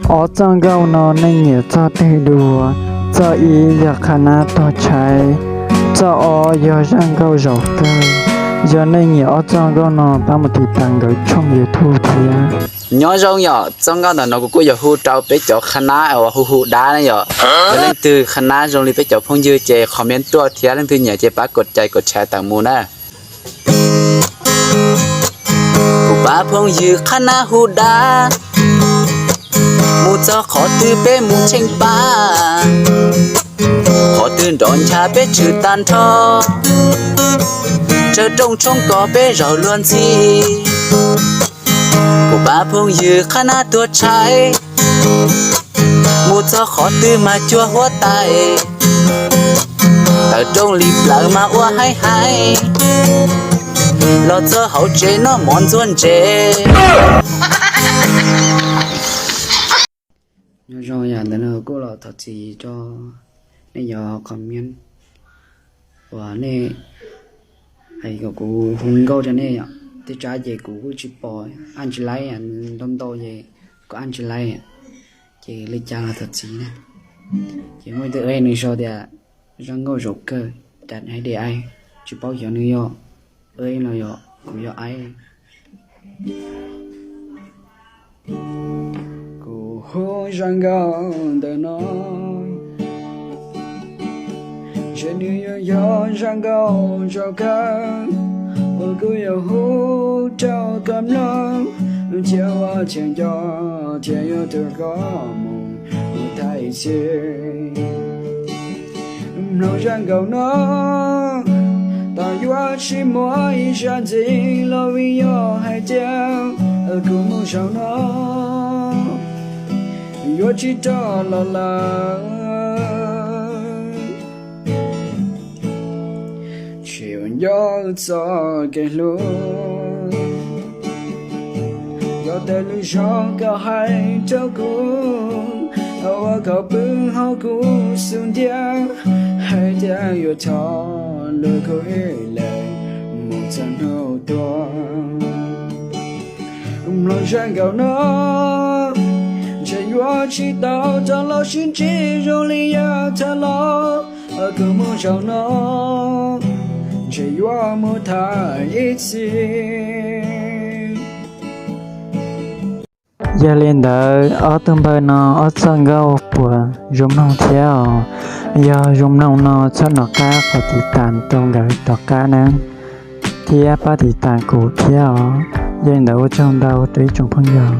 Ob txoj nkauj no nej nyiam txoj twg dua? Txoj ib yog qhab nab tuag tshais, txoj ob yog zaj nkauj zaum kawg. Yog nej nyiam ob txoj nkauj no pab mus tiv tas nkawd tshooj YouTube thiab. Nyob zoo yom, txoj nkauj ntawm no kuv kuj yuav hu rau peb cov qhab nab uas hu hu dab ne yom. Yog leej twg qhab nab zoo li peb cov phooj ywg ces comment tuaj thiab, leej twg nyiam ces pab kov cais kov tshais tawm mus na. Kuv pab phooj ywg qhab nab hu dab, mus txog qhov twg peb mus tsheej pab, qhov twg nrov ncha peb tshwm tag nrho, tsawg rooj tshoob kos peb zaum luag ntxhi. Kuv pab phooj ywg qhab nab tuag tshais, mus txog qhov twg mas cuag huab tais, tawm rooj li plawv mas ua haib haib, los txog hauv tsev noj mov ntxuag ntsev. Nyob zoo, yam ntawm no kuj los thov txim rau nej cov comment uas nej hais kom kuv hu nkauj rau nej yom. Tej tsab ces kuv kuj tsis pom, ab tsis laib, ntau ntau ces kuv ab tsis laib, ces li cas los thov txim na. Ces muaj ib tug nws sau tias zaj nkauj zaum kawg, cas hais tias ai, tsis paub xyov nws yog ej los yog kuv yog ai. Kuv hu zaj nkauj ntawm no, ntshe nws yuav yog zaj nkauj zaum kawg uas kuv yuav hu rau koj mloog, cia ua tseem nco thiab yuav tus koj mus mus thaiv ib txhis. Mloog zaj nkauj no, tos yuav tsis muaj ib zaj ntxiv los vim yog hais tias kuv mus zaum no yuav tsis rov los lawm. Tsis nco txoj kev hlub, yog tej lus zoo koj hais rau kuv, ua koj pw hauv kuv xub ntiag, hais tias yuav thov lwm hnub ib leeg mus txog hnub tuag. Mloog zaj nkauj no, ntshe yuav tsis tau rov los sib ntsib zoo li yav thaum los, kuv mus zaum no, ntshe yuav mus thaiv ib txhis. Yog li ntawd ob tug npawg no ob txoj nkauj puas zoo mloog thiab os? Yog zoo mloog no txhob nco qab qhov tiv tas rau nkawd tom qab nawb, thiab pab tiv tas kuv thiab os. Yog li ntawd ua tsaug ntau rau ib tsoom phooj ywg.